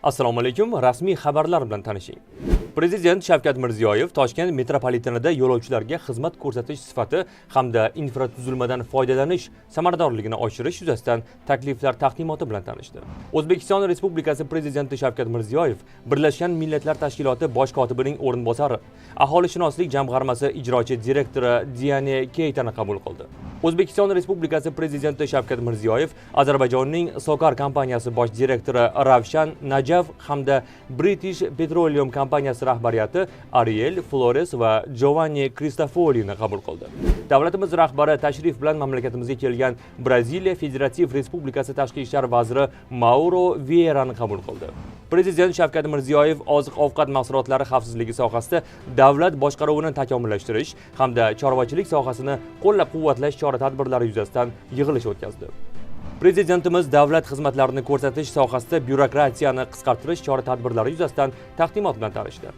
Assalomu alaykum, rasmiy xabarlar bilan tanishing. Prezident Shavkat Mirziyoyev Toshkent metropolitenida yo'lovchilarga xizmat ko'rsatish sifati hamda infratuzilmadan foydalanish samaradorligini oshirish yuzasidan takliflar taqdimoti bilan tanishdi. O'zbekiston Respublikasi Prezidenti Shavkat Mirziyoyev Birlashgan Millatlar Tashkiloti bosh kotibining o'rinbosari, Aholishunoslik jamg'armasi ijrochi direktori Diane Keytani qabul qildi. O'zbekiston Respublikasi Prezidenti Shavkat Mirziyoyev Ozarbayjonning Sokar kompaniyasi bosh direktori Ravshan Najaf hamda British Petroleum kompaniyasi rahbariyati Ariel Flores va Giovanni Cristofolini qabul qildi. Davlatimiz rahbari tashrif bilan mamlakatimizga kelgan Braziliya Federativ Respublikasi tashqi ishlar vaziri Mauro Vierani qabul qildi. Prezident Shavkat Mirziyoyev oziq-ovqat mahsulotlari xavfsizligi sohasida davlat boshqaruvini takomillashtirish hamda chorvachilik sohasini qo'llab-quvvatlash chora-tadbirlari yuzasidan yig'ilish o'tkazdi. Prezidentimiz davlat xizmatlarini ko'rsatish sohasida byurokratiyani qisqartirish chora-tadbirlari yuzasidan taqdimot bilan tanishdi.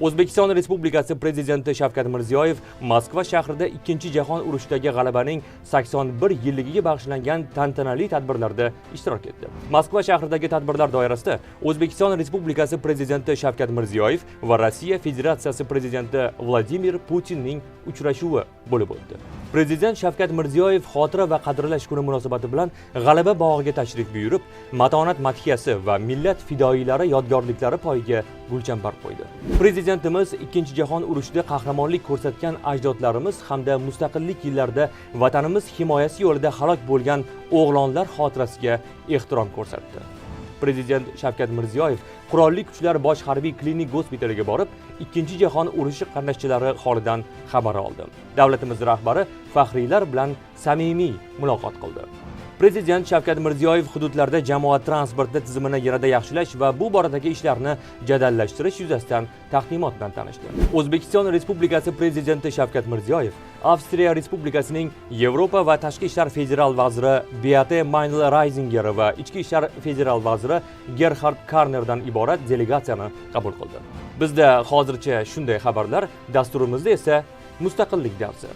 O'zbekiston Respublikasi Prezidenti Shavkat Mirziyoyev Moskva shahrida 2-jahon urushidagi g'alabaning 81 yilligiga bag'ishlangan tantanali tadbirlarda ishtirok etdi. Moskva shahridagi tadbirlar doirasida O'zbekiston Respublikasi Prezidenti Shavkat Mirziyoyev va Rossiya Federatsiyasi Prezidenti Vladimir Putinning uchrashuvi bo'lib o'tdi. Prezident Shavkat Mirziyoyev xotira va qadrlash kuni munosabati bilan G'alaba bog'iga tashrif buyurib, matonat madhiyasi va millat fidoyilari yodgorliklari poyiga gulchambar qo'ydi. Prezidentimiz 2-jahon urushida qahramonlik ko'rsatgan ajdodlarimiz hamda mustaqillik yillarida vatanimiz himoyasi yo'lida halok bo'lgan o'g'lonlar xotirasiga ehtirom ko'rsatdi. Prezident Shavkat Mirziyoyev Qurolli Kuchlar bosh harbiy klinik gospitaliga borib, 2-jahon urushi qatnashchilari holidan xabar oldi. Davlatimiz rahbari faxriylar bilan samimiy muloqot qildi. Prezident Shavkat Mirziyoyev hududlarda jamoat transporti tizimini yanada yaxshilash va bu boradagi ishlarni jadallashtirish yuzasidan taqdimot bilan tanishdi. O'zbekiston Respublikasi Prezidenti Shavkat Mirziyoyev Avstriya Respublikasining Yevropa va tashqi ishlar federal vaziri Beate Maynl Rayzinger va ichki ishlar federal vaziri Gerhard Karnerdan iborat delegatsiyani qabul qildi. Bizda hozircha shunday xabarlar, dasturimizda esa mustaqillik darsi.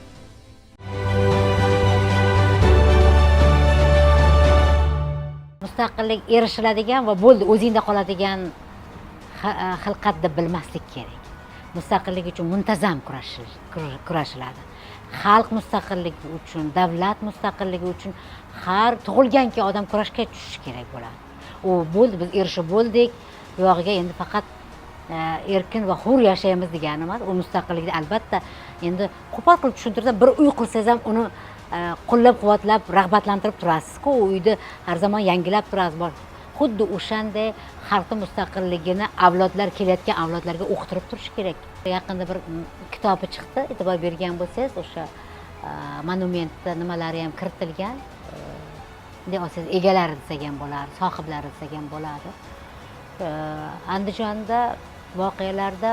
Mustaqillik erishiladigan va bo'ldi, o'zingda qoladigan xilqat deb bilmaslik kerak. Mustaqillik uchun muntazam kurashiladi. Xalq mustaqilligi uchun, davlat mustaqilligi uchun har tug'ilganki odam kurashga tushishi kerak bo'ladi. U bo'ldi, biz erishib bo'ldik, bu yog'iga endi faqat erkin va hur yashaymiz degani emas. U mustaqillikni albatta endi qo'pol qilib tushuntirsa, bir uy qilsangiz ham uni qo'llab-quvvatlab, rag'batlantirib turasiz-ku, u uyni har zamon yangilab turasiz. Bor. Xuddi o'shanday xalqning mustaqilligini avlodlar, kelayotgan avlodlarga uqtirib turish kerak. Yaqinda bir kitobi chiqdi, e'tibor bergan bo'lsangiz, o'sha monumentda nimalari ham kiritilgan. Bunday olsangiz, egalari desak ham bo'ladi, sohiblari desak ham bo'ladi. Andijonda voqealarda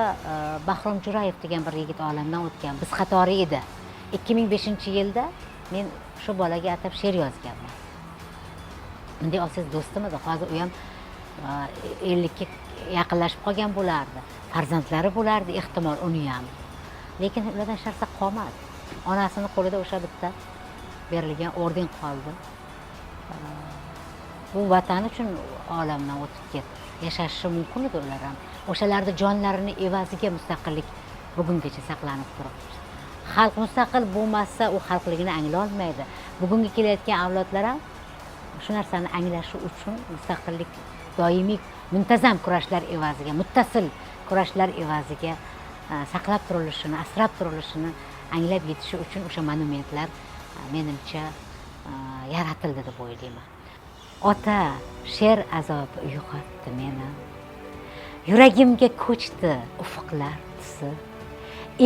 Bahrom Jo'rayev degan bir yigit olamdan o'tgan, biz qatori edi. 2005-yilda men shu bolaga atab she'r yozganman. Bunday olsangiz do'stim edi, hozir u ham 50ga yaqinlashib qolgan bo'lardi. Farzandlari bo'lardi ehtimol uni ham. Lekin ulardan hech narsa qolmadi. Onasini qo'lida o'sha bitta berilgan orden qoldi. Bu vatan uchun olamdan o'tib ketdi. Yashashi mumkin edi ular ham. O'shalarni jonlarini evaziga mustaqillik bugungacha saqlanib turibdi. Xalq mustaqil bo'lmasa, u xalqligini angla olmaydi. Bugungi kelayotgan avlodlar ham shu narsani anglashi uchun mustaqillik doimiy muntazam kurashlar evaziga, muttasil kurashlar evaziga saqlab turilishini, asrab turilishini anglab yetishi uchun o'sha monumentlar menimcha yaratildi deb o'ylayman. Ota, she'r azobi uyg'otdi meni. Yuragimga ko'chdi ufqlar tusi.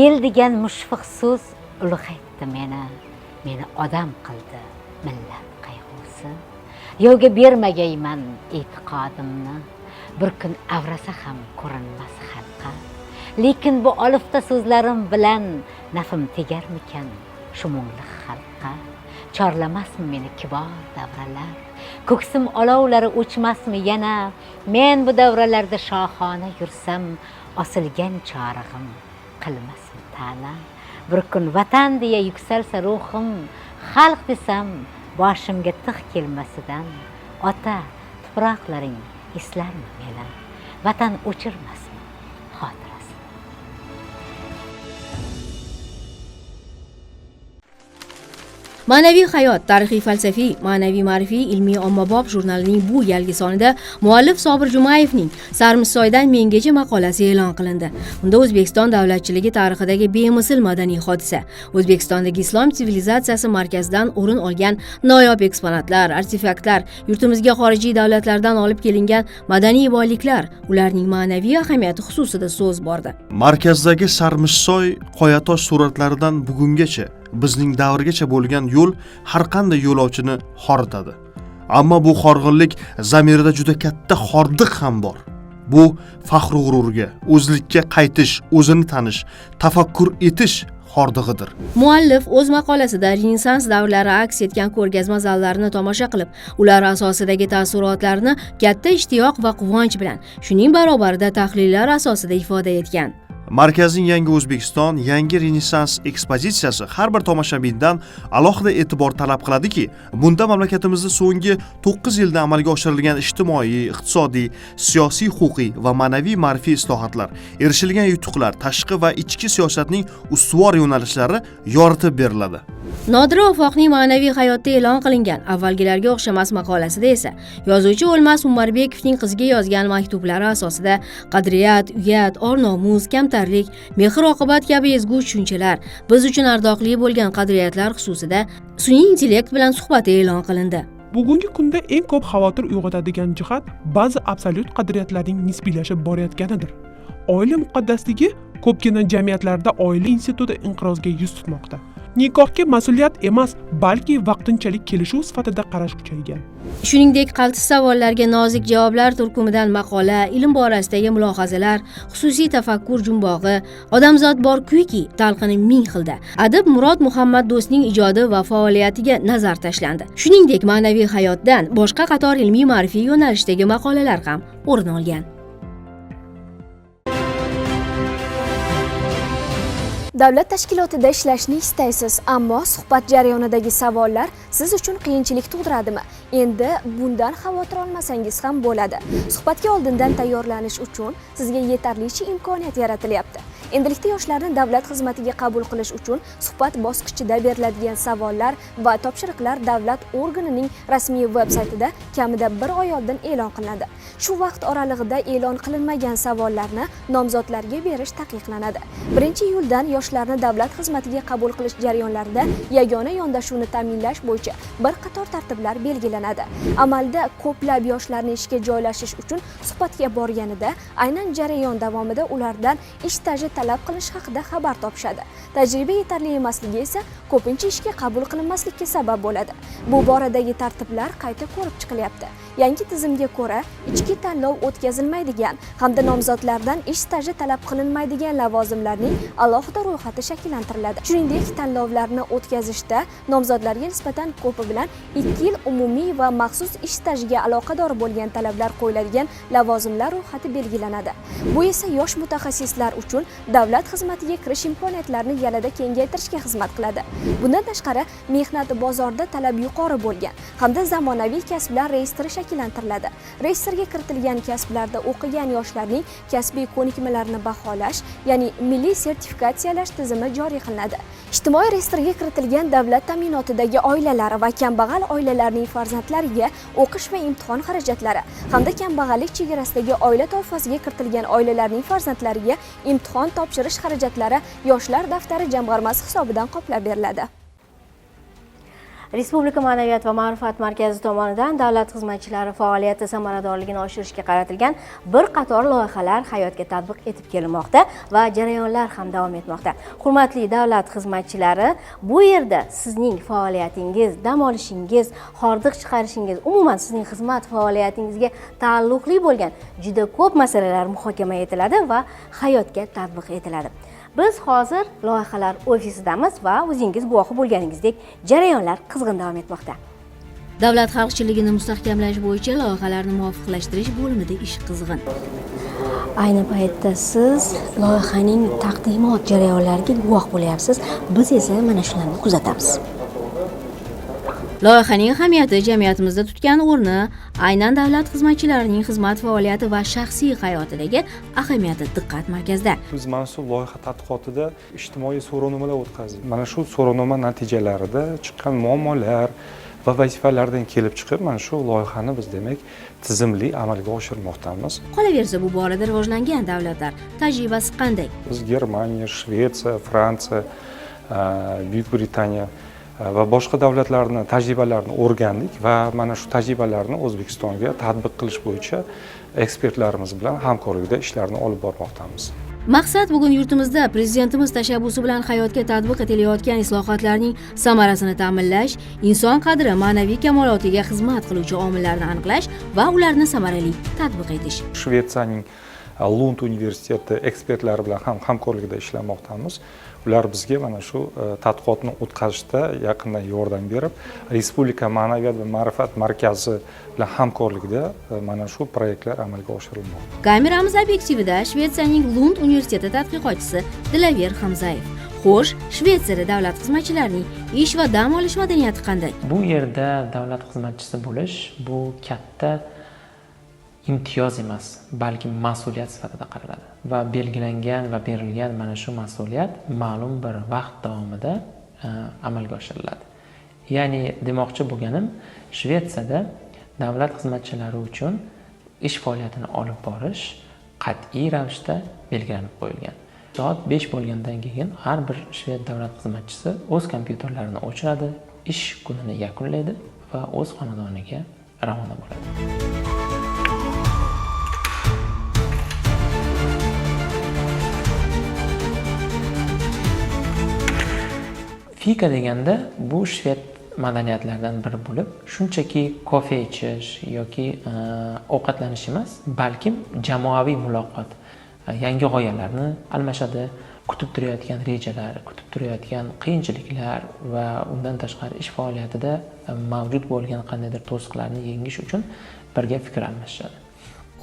El degan mushfiq so'z ulg'aytdi meni. Meni odam qildi millat qayg'usi. Yovga bermagayman e'tiqodimni. Bir kun avrasa ham ko'rinmas xalqqa. Lekin bu olifta so'zlarim bilan nafim tegarmikan shu mungli xalqqa? Chorlamasmi meni kibor davralar? Ko'ksim olovlari o'chmasmi yana? Men bu davralarda shohona yursam, osilgan chorig'im qilmasmi ta'na? Bir kun vatan deya yuksalsa ruhim, xalq desam boshimga tig' kelmasidan, ota, tuproqlaring eslarmi meni? Vatan o'chirmasin xotirasini. Ma'naviy hayot tarixiy falsafiy, ma'naviy ma'rifiy, ilmiy ommabop jurnalining bu galgi sonida muallif Sobir Jumayevning Sarmisoydan mengacha maqolasi e'lon qilindi. Unda O'zbekiston davlatchiligi tarixidagi bemisil madaniy hodisa, O'zbekistondagi islom sivilizatsiyasi markazidan o'rin olgan noyob eksponatlar, artefaktlar, yurtimizga xorijiy davlatlardan olib kelingan madaniy boyliklar, ularning ma'naviy ahamiyati xususida so'z bordi. Markazdagi Sarmisoy qoyatosh suratlaridan bugungacha, bizning davrgacha bo'lgan yo'l har qanday yo'lovchini horitadi. Ammo bu horg'inlik zamirida juda katta hordiq ham bor. Bu faxru g'ururga, o'zlikka qaytish, o'zini tanish, tafakkur etish hordig'idir. Muallif o'z maqolasida Renessans davrlari aks etgan ko'rgazma zallarini tomosha qilib, ular asosidagi taassurotlarni katta ishtiyoq va quvonch bilan, shuning barobarida tahlillar asosida ifoda etgan. Markazning Yangi O'zbekiston, yangi Renessans ekspozitsiyasi har bir tomoshabindan alohida e'tibor talab qiladiki, bunda mamlakatimizda so'nggi 9 yilda amalga oshirilgan ijtimoiy, iqtisodiy, siyosiy, huquqiy va ma'naviy ma'rifiy islohotlar, erishilgan yutuqlar, tashqi va ichki siyosatning ustuvor yo'nalishlari yoritib beriladi. Nodira Ofoqning ma'naviy hayotda e'lon qilingan avvalgilarga o'xshamas maqolasida esa yozuvchi O'lmas Umarbekovning qiziga yozgan maktublari asosida qadriyat, uyat, or-nomus, kamtarlik, mehr-oqibat kabi ezgu tushunchalar, biz uchun ardoqli bo'lgan qadriyatlar xususida sun'iy intellekt bilan suhbat e'lon qilindi. Bugungi kunda eng ko'p xavotir uyg'otadigan jihat ba'zi absolyut qadriyatlarning nisbiylashib borayotganidir. Oila muqaddasligi ko'pgina jamiyatlarda oila instituti inqirozga yuz tutmoqda. Nikohga mas'uliyat emas, balki vaqtinchalik kelishuv sifatida qarash kuchaygan. Shuningdek, qaltis savollarga nozik javoblar turkumidan maqola, ilm borasidagi mulohazalar, xususiy tafakkur jumbog'i, odamzod bor kuyki, talqini ming xilda. Adib Murod Muhammad Do'stning ijodi va faoliyatiga nazar tashlandi. Shuningdek, ma'naviy hayotdan boshqa qator ilmiy ma'rifiy yo'nalishdagi maqolalar ham o'rin olgan. Davlat tashkilotida ishlashni istaysiz, ammo suhbat jarayonidagi savollar siz uchun qiyinchilik tug'diradimi? Endi bundan xavotir olmasangiz ham bo'ladi. Suhbatga oldindan tayyorlanish uchun sizga yetarlicha imkoniyat yaratilyapti. Endilikda yoshlarni davlat xizmatiga qabul qilish uchun suhbat bosqichida beriladigan savollar va topshiriqlar davlat organining rasmiy veb saytida kamida bir oy oldin e'lon qilinadi. Shu vaqt oralig'ida e'lon qilinmagan savollarni nomzodlarga berish taqiqlanadi. 1-iyuldan yoshlarni davlat xizmatiga qabul qilish jarayonlarida yagona yondashuvni ta'minlash bo'yicha bir qator tartiblar belgilanadi. Amalda ko'plab yoshlarni ishga joylashish uchun suhbatga borganida aynan jarayon davomida ulardan ish staji talab qilish haqida xabar topishadi. Tajriba yetarli emasligi esa ko'pincha ishga qabul qilinmaslikka sabab bo'ladi. Bu boradagi tartiblar qayta ko'rib chiqilyapti. Yangi tizimga ko'ra, ichki tanlov o'tkazilmaydigan hamda nomzodlardan ish staji talab qilinmaydigan lavozimlarning alohida ro'yxati shakllantiriladi. Shuningdek, tanlovlarni o'tkazishda nomzodlarga nisbatan ko'pi bilan 2 yil umumiy va maxsus ish stajiga aloqador bo'lgan talablar qo'yiladigan lavozimlar ro'yxati belgilanadi. Bu esa yosh mutaxassislar uchun davlat xizmatiga kirish imkoniyatlarini yanada kengaytirishga xizmat qiladi. Bundan tashqari, mehnat bozorida talab yuqori bo'lgan hamda zamonaviy kasblar reyestri shakllantiriladi. Reyestrga kiritilgan kasblarda o'qigan yoshlarning kasbiy ko'nikmalarini baholash, ya'ni milliy sertifikatsiyalash tizimi joriy qilinadi. Ijtimoiy reyestrga kiritilgan davlat ta'minotidagi oilalar va kambag'al oilalarning farzandlariga o'qish va imtihon xarajatlari hamda kambag'allik chegarasidagi oila toifasiga kiritilgan oilalarning farzandlariga imtihon topshirish xarajatlari yoshlar daftari jamg'armasi hisobidan qoplab beriladi. Respublika ma'naviyat va ma'rifat markazi tomonidan davlat xizmatchilari faoliyati samaradorligini oshirishga qaratilgan bir qator loyihalar hayotga tatbiq etib kelinmoqda va jarayonlar ham davom etmoqda. Hurmatli davlat xizmatchilari, bu yerda sizning faoliyatingiz, dam olishingiz, hordiq chiqarishingiz, umuman sizning xizmat faoliyatingizga taalluqli bo'lgan juda ko'p masalalar muhokama etiladi va hayotga tatbiq etiladi. Biz hozir loyihalar ofisidamiz va o'zingiz guvohi bo'lganingizdek jarayonlar qizg'in davom etmoqda. Davlat xalqchiligini mustahkamlash bo'yicha loyihalarni muvofiqlashtirish bo'limida ish qizg'in. Ayni paytda siz loyihaning taqdimot jarayonlariga guvoh bo'lyapsiz. Biz esa mana shularni kuzatamiz. Loyihaning ahamiyati, jamiyatimizda tutgan o'rni, aynan davlat xizmatchilarining xizmat faoliyati va shaxsiy hayotidagi ahamiyati diqqat markazida. Biz mana shu loyiha tadqiqotida ijtimoiy so'rovnomalar o'tkazdik. Mana shu so'rovnoma natijalarida chiqqan muammolar va vazifalardan kelib chiqib, mana shu loyihani biz demak tizimli amalga oshirmoqdamiz. Qolaversa, bu borada rivojlangan davlatlar tajribasi qanday? Biz Germaniya, Shvetsiya, Fransiya, Buyuk Britaniya va boshqa davlatlarni tajribalarini o'rgandik va mana shu tajribalarni O'zbekistonga tatbiq qilish bo'yicha ekspertlarimiz bilan hamkorlikda ishlarni olib bormoqdamiz. Maqsad bugun yurtimizda prezidentimiz tashabbusi bilan hayotga tatbiq etilayotgan islohotlarning samarasini ta'minlash, inson qadri, ma'naviy kamolotiga xizmat qiluvchi omillarni aniqlash va ularni samarali tatbiq etish. Shvetsiyaning Lund universiteti ekspertlari bilan ham hamkorlikda ishlamoqdamiz. Ular bizga mana shu tadqiqotni o'tkazishda yaqindan yordam berib, Respublika ma'naviyat va ma'rifat markazi bilan hamkorlikda mana shu proyektlar amalga oshirilmoqda. Kameramiz obyektivida Shvetsiyaning Lund universiteti tadqiqotchisi Dilaver Hamzayev. Xo'sh, Shvetsiyada davlat xizmatchilarining ish va dam olish madaniyati qanday? Bu yerda davlat xizmatchisi bo'lish bu katta imtiyoz emas, balki mas'uliyat sifatida qaraladi va belgilangan va berilgan mana shu mas'uliyat ma'lum bir vaqt davomida amalga oshiriladi. Ya'ni demoqchi bo'lganim, Shvetsiyada davlat xizmatchilari uchun ish faoliyatini olib borish qat'iy ravishda belgilanib qo'yilgan. Soat 5 bo'lgandan keyin har bir shved davlat xizmatchisi o'z kompyuterlarini o'chiradi, ish kunini yakunlaydi va o'z xonadoniga ravona bo'ladi. Fika deganda bu shved madaniyatlaridan biri bo'lib, shunchaki kofe ichish yoki ovqatlanish emas, balkim jamoaviy muloqot, yangi g'oyalarni almashadi, kutib turayotgan rejalar, kutib turayotgan qiyinchiliklar va undan tashqari ish faoliyatida mavjud bo'lgan qandaydir to'siqlarni yengish uchun birga fikr almashishadi.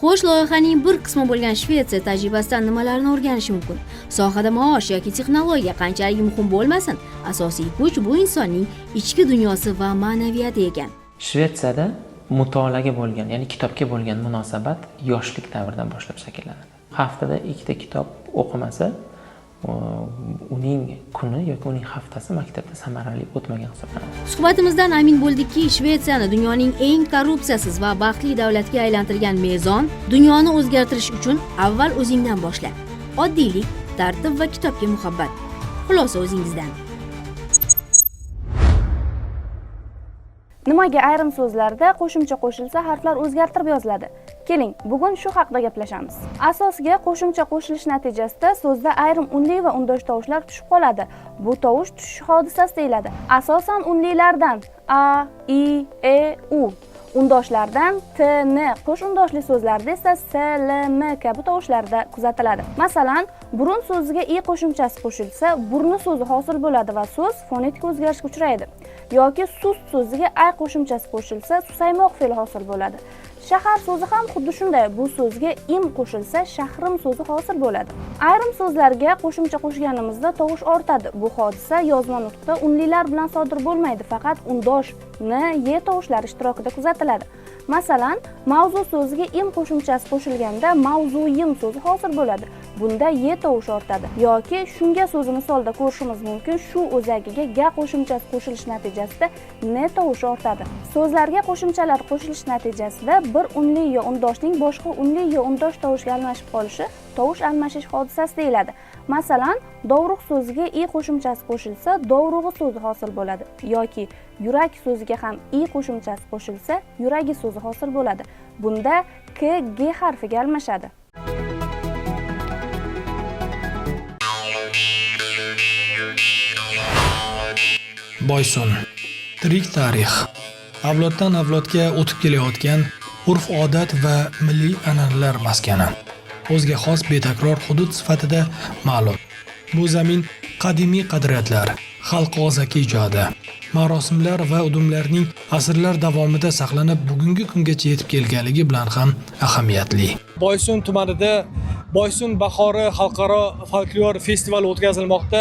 Xo'sh, loyihaning bir qismi bo'lgan Shvetsiya tajribasidan nimalarni o'rganish mumkin? Sohada maosh yoki texnologiya qanchalik muhim bo'lmasin, asosiy kuch bu insonning ichki dunyosi va ma'naviyati ekan. Shvetsiyada mutolaaga bo'lgan, ya'ni kitobga bo'lgan munosabat yoshlik davridan boshlab shakllanadi. Haftada 2 ta kitob o'qimasa, uning kuni yoki uning haftasi maktabda samarali o'tmagan hisoblanadi. Suhbatimizdan amin bo'ldikki, Shvetsiyani dunyoning eng korrupsiyasiz va baxtli davlatiga aylantirgan mezon dunyoni o'zgartirish uchun avval o'zingdan boshla. Oddiylik, tartib va kitobga muhabbat. Xulosa o'zingizdan. Nimaga ayrim so'zlarda qo'shimcha qo'shilsa harflar o'zgartirib yoziladi? Keling, bugun shu haqida gaplashamiz. Asosga qo'shimcha qo'shilish natijasida so'zda ayrim unli va undosh tovushlar tushib qoladi. Bu tovush tushish hodisasi deyiladi. Asosan unlilardan a, i, e, u, undoshlardan t, n, qo'sh undoshli so'zlarda esa s, l, m kabi tovushlarda kuzatiladi. Masalan, burun so'ziga i qo'shimchasi qo'shilsa, burni so'zi hosil bo'ladi va so'z fonetik o'zgarishga uchraydi. Yoki sust so'ziga ay qo'shimchasi qo'shilsa, susaymoq fe'li hosil bo'ladi. Shahar so'zi ham xuddi shunday, bu so'zga im qo'shilsa, shahrim so'zi hosil bo'ladi. Ayrim so'zlarga qo'shimcha qo'shganimizda tovush ortadi. Bu hodisa yozma nutqda unlilar bilan sodir bo'lmaydi, faqat undosh n, y tovushlari ishtirokida kuzatiladi. Masalan, mavzu so'ziga im qo'shimchasi qo'shilganda mavzuyim so'zi hosil bo'ladi. Bunda y tovushi ortadi. Yoki shunga so'zi misolda ko'rishimiz mumkin, shu o'zagiga ga qo'shimchasi qo'shilish natijasida n tovushi ortadi. So'zlarga qo'shimchalar qo'shilish natijasida bir unli yo undoshning boshqa unli yo undosh tovushga almashib qolishi tovush almashish hodisasi deyiladi. Masalan, dovruq so'ziga i qo'shimchasi qo'shilsa, dovrug'i so'zi hosil bo'ladi yoki yurak so'ziga ham i qo'shimchasi qo'shilsa, yuragi so'zi hosil bo'ladi. Bunda k g harfiga almashadi. Boysun. Tirik tarix. Avloddan avlodga o'tib kelayotgan urf-odat va milliy an'analar maskani. O'ziga xos betakror hudud sifatida ma'lum. Bu zamin qadimiy qadriyatlar, xalq og'zaki ijodi, marosimlar va udumlarning asrlar davomida saqlanib bugungi kungacha yetib kelganligi bilan ham ahamiyatli. Boysun tumanida Boysun bahori xalqaro folklor festivali o'tkazilmoqda.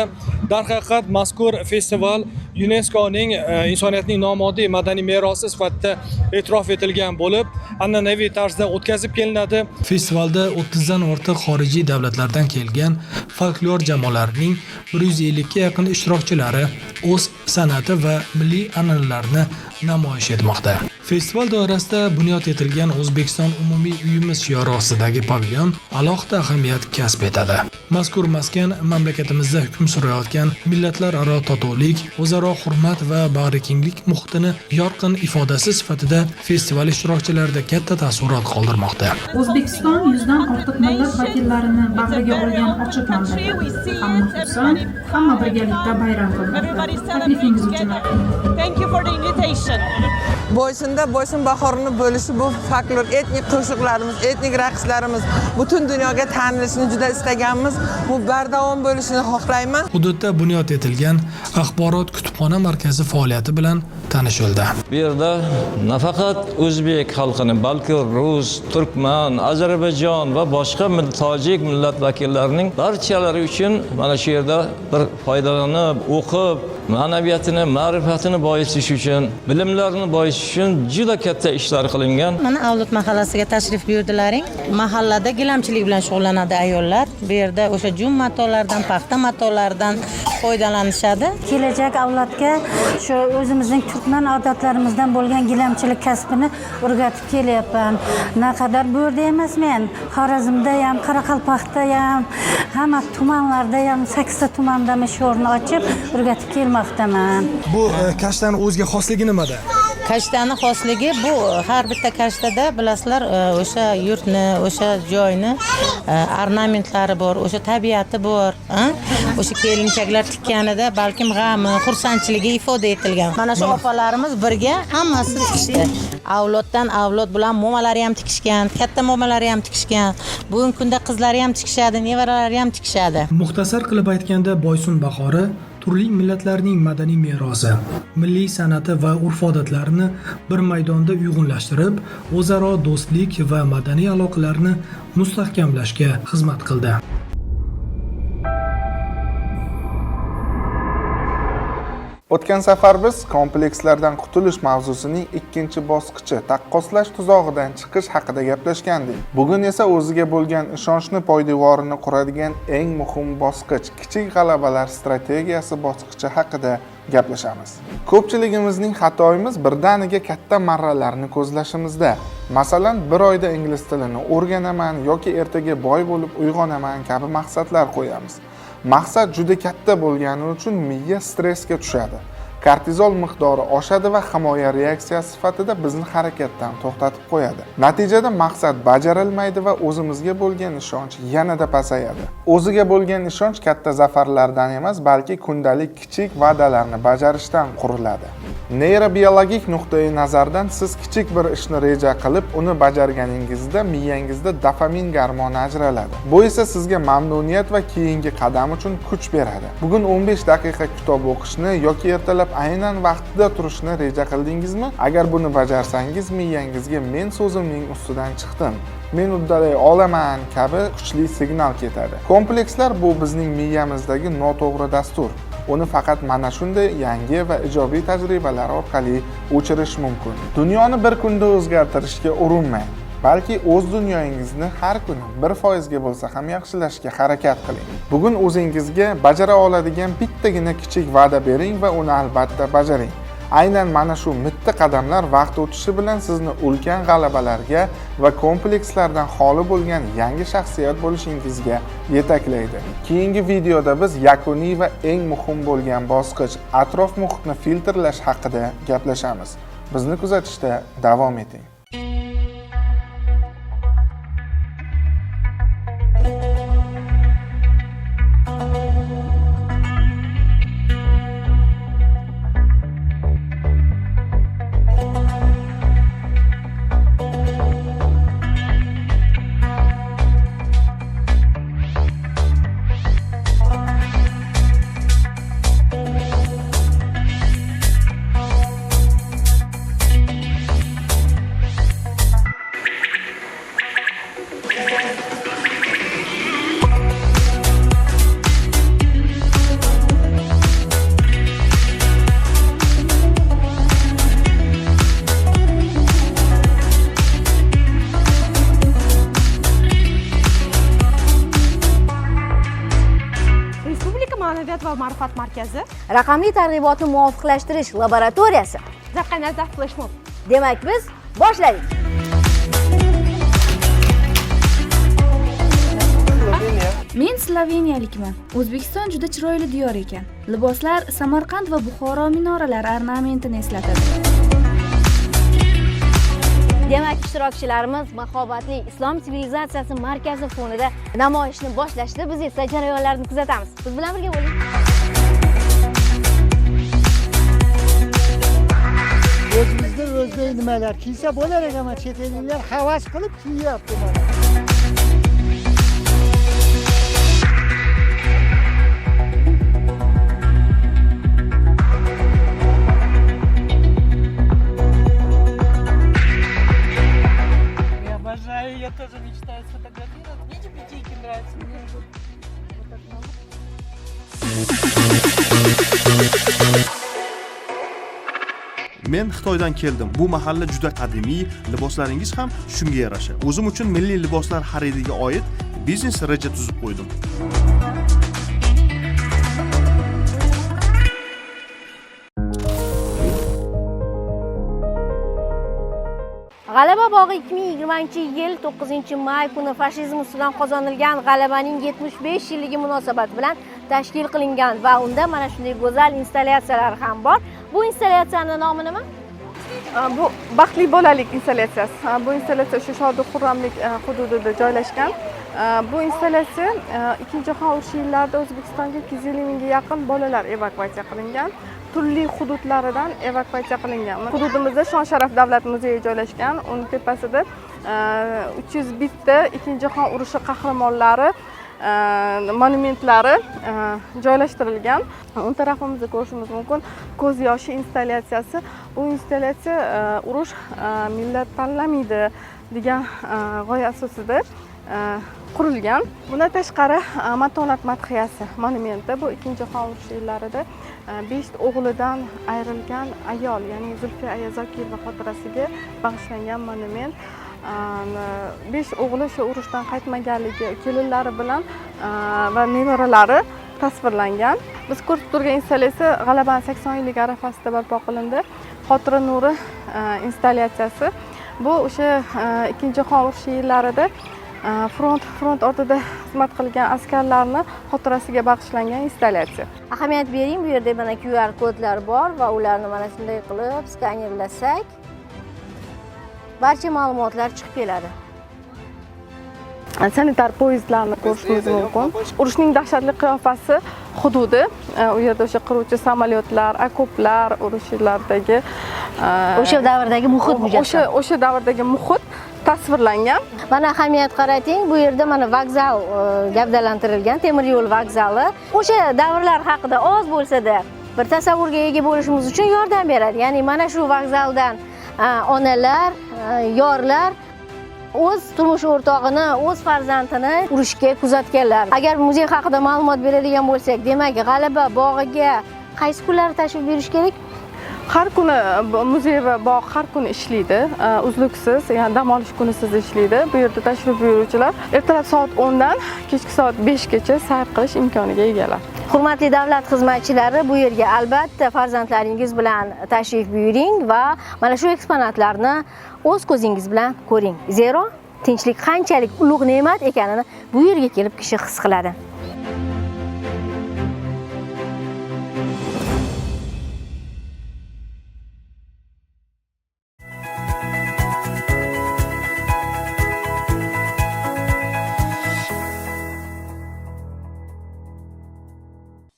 Darhaqiqat mazkur festival UNESCOning insoniyatning nomoddiy madaniy merosi sifatida e'tirof etilgan bo'lib, an'anaviy tarzda o'tkazib kelinadi. Festivalda 30 dan ortiq xorijiy davlatlardan kelgan folklor jamoalarining 150 ga yaqin ishtirokchilari o'z san'ati va milliy an'analarini namoyish etmoqda. Festival doirasida bunyod etilgan O'zbekiston umumiy uyimiz shiori ostidagi pavilyon alohida ahamiyat kasb etadi. Mazkur maskan mamlakatimizda hukm surayotgan millatlararo totuvlik, o'zaro hurmat va bag'rikenglik muhitini yorqin ifodasi sifatida festival ishtirokchilarida katta taassurot qoldirmoqda. O'zbekiston 100 dan ortiq millat vakillarini bag'riga olgan ochiq mamlakat. Hamma xursand, hamma birgalikda bayram qilmoqda. Taklifingiz uchun Thank you for the invitation. Boysunda Boysun bahorini bo'lishi bu folklor etnik qo'shiqlarimiz, etnik raqslarimiz butun dunyoga tanilishini juda istaganmiz. Bu bardavom bo'lishini xohlayman. Hududda bunyod etilgan axborot kutubxona markazi faoliyati bilan tanishildi. Bu yerda nafaqat o'zbek xalqini, balki rus, turkman, Ozarbayjon va boshqa tojik millat vakillarining barchalari uchun mana shu yerda bir foydalanib, o'qib, ma'naviyatini, ma'rifatini boyitish uchun, bilimlarini boyitish uchun juda katta ishlar qilingan. Mana Avlod mahallasiga tashrif buyurdilaring. Mahallada gilamchilik bilan shug'ullanadi ayollar. Bu yerda o'sha jun matolardan, paxta matolaridan foydalanishadi. Kelajak avlodga shu o'zimizning turkman odatlarimizdan bo'lgan gilamchilik kasbini o'rgatib kelyapman. Naqadar bu yerda emas, men Xorazmda ham, Qoraqalpoqda ham, hamma tumanlarda ham, 8 ta tumanda shu o'rni ochib o'rgatib kelmoqdaman. Bu kashtani o'ziga xosligi nimada? Kashtani xosligi bu har bitta kashtada bilasizlar o'sha yurtni, o'sha joyni ornamentlari bor, o'sha tabiati bor, o'sha kelinchaklar tikkanida balkim g'ami, xursandchiligi ifoda etilgan. Mana shu opalarimiz birga hammasi tikishdi. Avloddan avlod bilan momalari ham tikishgan, katta momalari ham tikishgan. Bugungi kunda qizlari ham tikishadi, nevaralari ham tikishadi. Muxtasar qilib aytganda, Boysun bahori turli millatlarning madaniy merosi, milliy san'ati va urf-odatlarini bir maydonda uyg'unlashtirib, o'zaro do'stlik va madaniy aloqalarni mustahkamlashga xizmat qildi. O'tgan safar biz komplekslardan qutulish mavzusining ikkinchi bosqichi taqqoslash tuzog'idan chiqish haqida gaplashgandik. Bugun esa o'ziga bo'lgan ishonchni poydevorini quradigan eng muhim bosqich kichik g'alabalar strategiyasi bosqichi haqida gaplashamiz. Ko'pchiligimizning xatoyimiz birdaniga katta marralarni ko'zlashimizda. Masalan, bir oyda ingliz tilini o'rganaman yoki ertaga boy bo'lib uyg'onaman kabi maqsadlar qo'yamiz. Maqsad juda katta bo'lgani uchun miya stressga tushadi. Kortizol miqdori oshadi va himoya reaksiyasi sifatida bizni harakatdan to'xtatib qo'yadi. Natijada maqsad bajarilmaydi va o'zimizga bo'lgan ishonch yanada pasayadi. O'ziga bo'lgan ishonch katta zafarlardan emas, balki kundalik kichik va'dalarni bajarishdan quriladi. Neyrobiologik nuqtai nazardan siz kichik bir ishni reja qilib, uni bajarganingizda miyangizda dopamin gormoni ajraladi. Bu esa sizga mamnuniyat va keyingi qadam uchun kuch beradi. Bugun 15 daqiqa kitob o'qishni yoki ertalab aynan vaqtida turishni reja qildingizmi? Agar buni bajarsangiz, miyangizga men so'zimning ustidan chiqdim, men uddalay olaman kabi kuchli signal ketadi. Komplekslar bu bizning miyamizdagi noto'g'ri dastur. Uni faqat mana shunday yangi va ijobiy tajribalar orqali o'chirish mumkin. Dunyoni bir kunda o'zgartirishga urinmang, balki o'z dunyoyingizni har kuni 1% ga bo'lsa ham yaxshilashga harakat qiling. Bugun o'zingizga bajara oladigan bittagina kichik va'da bering va uni albatta bajaring. Aynan mana shu mitti qadamlar vaqt o'tishi bilan sizni ulkan g'alabalarga va komplekslardan xoli bo'lgan yangi shaxsiyat bo'lishingizga yetaklaydi. Keyingi videoda biz yakuniy va eng muhim bo'lgan bosqich atrof muhitni filtrlash haqida gaplashamiz. Bizni kuzatishda davom eting. ma'naviyat va ma'rifat markazi, raqamli targ'ibotni muvofiqlashtirish laboratoriyasi, Zarqanazar flashmob. Demak, biz boshladik. Men sloveniyalikman. O'zbekiston juda chiroyli diyor ekan. Liboslar Samarqand va Buxoro minoralari ornamentini eslatadi. Demak, ishtirokchilarimiz mahobatli Islom sivilizatsiyasi markazi fonida namoyishni boshlashdi. Biz esa jarayonlarni kuzatamiz. Biz bilan birga bo'ling. O'zimizda o'zbek nimalar kiysa bo'lar ekan, mana chet elliklar havas qilib kiyyapti mana. Я тоже мечтаю сфотографироваться. Мне тюбетейки нравятся. Мне вот так надо. Men Xitoydan keldim. Bu mahalla juda qadimiy, liboslaringiz ham shunga yarasha. O'zim uchun milliy liboslar xaridiga oid biznes reja tuzib qo'ydim. G'alaba bog'i 2020-yil 9-may kuni fashizm ustidan qozonilgan g'alabaning 75 yilligi munosabati bilan tashkil qilingan va unda mana shunday go'zal installyatsiyalar ham bor. Bu installyatsiyaning nomi nima? Bu baxtli bolalik installyatsiyasi. Bu installyatsiya o'sha Shodi Xurramlik hududida joylashgan. Bu installyatsiya Ikkinchi jahon urushi yillarida O'zbekistonga 250 mingga yaqin bolalar evakuatsiya qilingan. Turli hududlaridan evakuatsiya qilingan. Hududimizda Shon Sharaf davlat muzeyi joylashgan. Uning tepasida 301 ta Ikkinchi jahon urushi qahramonlari monumentlari joylashtirilgan. O'ng tarafimizda ko'rishimiz mumkin ko'z yoshi installyatsiyasi. Bu installyatsiya urush millat tanlamaydi degan g'oya asosida qurilgan. Bundan tashqari Matonat madhiyasi monumenti bu Ikkinchi jahon urushi yillarida 5 o'g'lidan ayrilgan ayol, ya'ni Zulfiya aya Zokirova xotirasiga bag'ishlangan monument. 5 o'g'li shu urushdan qaytmaganligi, kelinlari bilan va nevaralari tasvirlangan. Biz ko'rib turgan installyatsiya G'alabaning 80 yillik arafasida barpo qilindi. Xotira nuri installyatsiyasi. Bu o'sha Ikkinchi jahon urushi yillarida front ortida xizmat qilgan askarlarni xotirasiga bag'ishlangan installyatsiya. Ahamiyat bering, bu yerda mana QR kodlar bor va ularni mana shunday qilib skanerlasak barcha ma'lumotlar chiqib keladi. Sanitar poyezdlarni ko'rishimiz mumkin. Urushning dahshatli qiyofasi hududi, u yerda o'sha qiruvchi samolyotlar, okoplar, urush yillaridagi o'sha davrdagi muhit mujassam. O'sha davrdagi muhit tasvirlangan. Mana ahamiyat qarating, bu yerda mana vokzal gavdalantirilgan, temir yo'l vokzali. O'sha davrlar haqida oz bo'lsa-da bir tasavvurga ega bo'lishimiz uchun yordam beradi. Ya'ni mana shu vokzaldan onalar, yorlar o'z turmush o'rtog'ini, o'z farzandini urushga kuzatganlar. Agar muzey haqida ma'lumot beradigan bo'lsak, demak, G'alaba bog'iga qaysi kunlari tashrif buyurish kerak? Har kuni muzey va bog' har kuni ishlaydi, uzluksiz, ya'ni dam olish kunisiz ishlaydi. Bu yerda tashrif buyuruvchilar ertalab soat 10 dan kechki soat 5 gacha sayr qilish imkoniga egalar. Hurmatli davlat xizmatchilari, bu yerga albatta farzandlaringiz bilan tashrif buyuring va mana shu eksponatlarni o'z ko'zingiz bilan ko'ring. Zero tinchlik qanchalik ulug' ne'mat ekanini bu yerga kelib kishi his qiladi.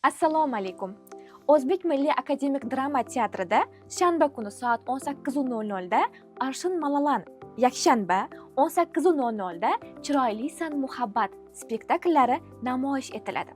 Assalomu alaykum. O'zbek Milliy akademik drama teatrida shanba kuni soat 18:00 da Arshin Malalan, yakshanba 18:00 da Chiroylisan muhabbat spektakllari namoyish etiladi.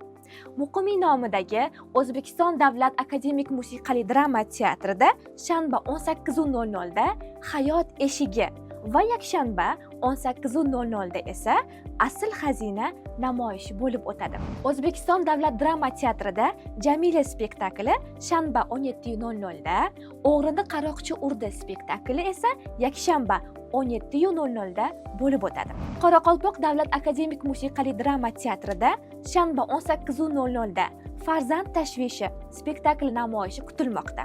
Muqimiy nomidagi O'zbekiston Davlat akademik musiqali drama teatrida shanba 18:00 da Hayot eshigi va yakshanba 18:00 da esa Asl xazina namoyishi bo'lib o'tadi. O'zbekiston Davlat drama teatrida Jamila spektakli shanba 17:00 da, O'g'rini qaroqchi urdi spektakli esa yakshanba 17:00 da bo'lib o'tadi. Qoraqalpoq Davlat akademik musiqali drama teatrida shanba 18:00 da Farzand tashvishi spektakli namoyishi kutilmoqda.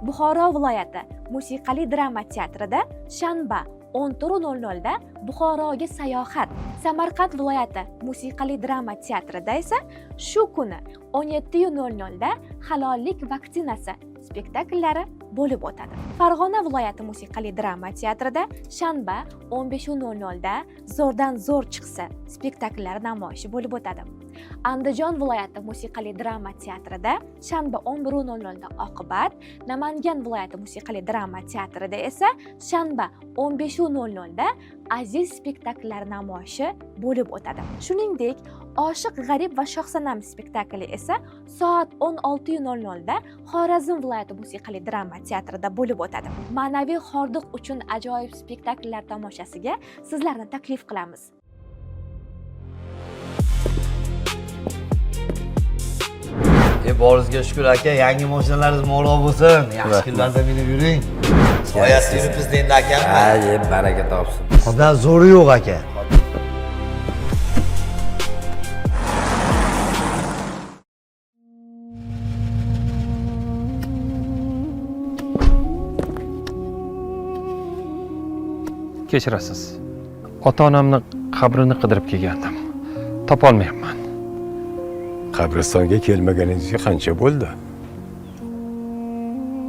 Buxoro viloyati musiqali drama teatrida shanba 14:00 da Buxoroga sayohat. Samarqand viloyati musiqali drama teatrida esa shu kuni 17:00 da Halollik vaksinasi spektakllari bo'lib o'tadi. Farg'ona viloyati musiqali drama teatrida shanba 15:00 da Zo'rdan zo'r chiqsa spektakllari namoyishi bo'lib o'tadi. Andijon viloyati musiqali drama teatrida shanba 11:00 da Oqibat, Namangan viloyati musiqali drama teatrida esa shanba 15:00 da Aziz spektakllari namoyishi bo'lib o'tadi. Shuningdek, Oshiq g'arib va Shohsanam spektakli esa soat 16:00 da Xorazm viloyati musiqali drama teatrida bo'lib o'tadi. Ma'naviy hordiq uchun ajoyib spektakllar tomoshasiga sizlarni taklif qilamiz. Boringizga shukur aka, yangi mashinalaringiz muborak bo'lsin. Yaxshi kunlarda minib yuring. Soyasida yuribmiz endi akam. Ha, yeb baraka topsin. Sizdan zo'ri yo'q aka. Kechirasiz. Ota-onamni qabrini qidirib kelgandim. Topolmayapman. Qabristonga kelmaganingizga qancha bo'ldi?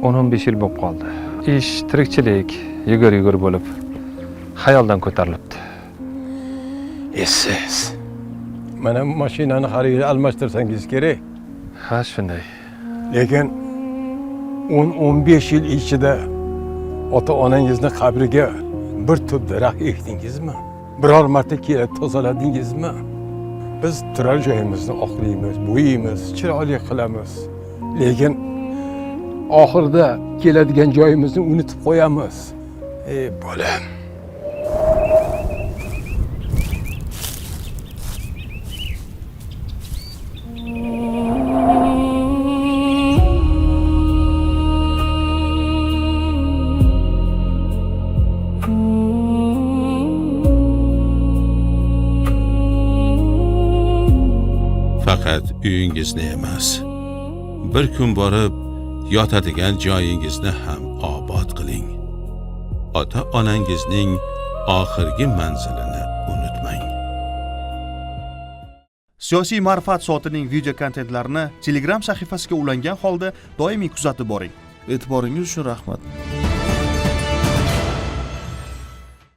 10-15 yil bo'lib qoldi. Ish, tirikchilik, yugur-yugur bo'lib xayoldan ko'tarilibdi. Essiz. Mana mashinani har yili almashtirsangiz kerak. Ha, shunday. Lekin 10-15 yil ichida ota-onangizni qabriga bir tup daraxt ekdingizmi? Biror marta kelib tozaladingizmi? Biz turar joyimizni oqlaymiz, bo'yaymiz, chiroyli qilamiz. Lekin oxirida keladigan joyimizni unutib qo'yamiz. Ey bolam. Faqat uyingizni emas, bir kun borib yotadigan joyingizni ham obod qiling. Ota-onangizning oxirgi manzilini unutmang. Siyosiy ma'rifat soatining video kontentlarini Telegram sahifasiga ulangan holda doimiy kuzatib boring. E'tiboringiz uchun rahmat.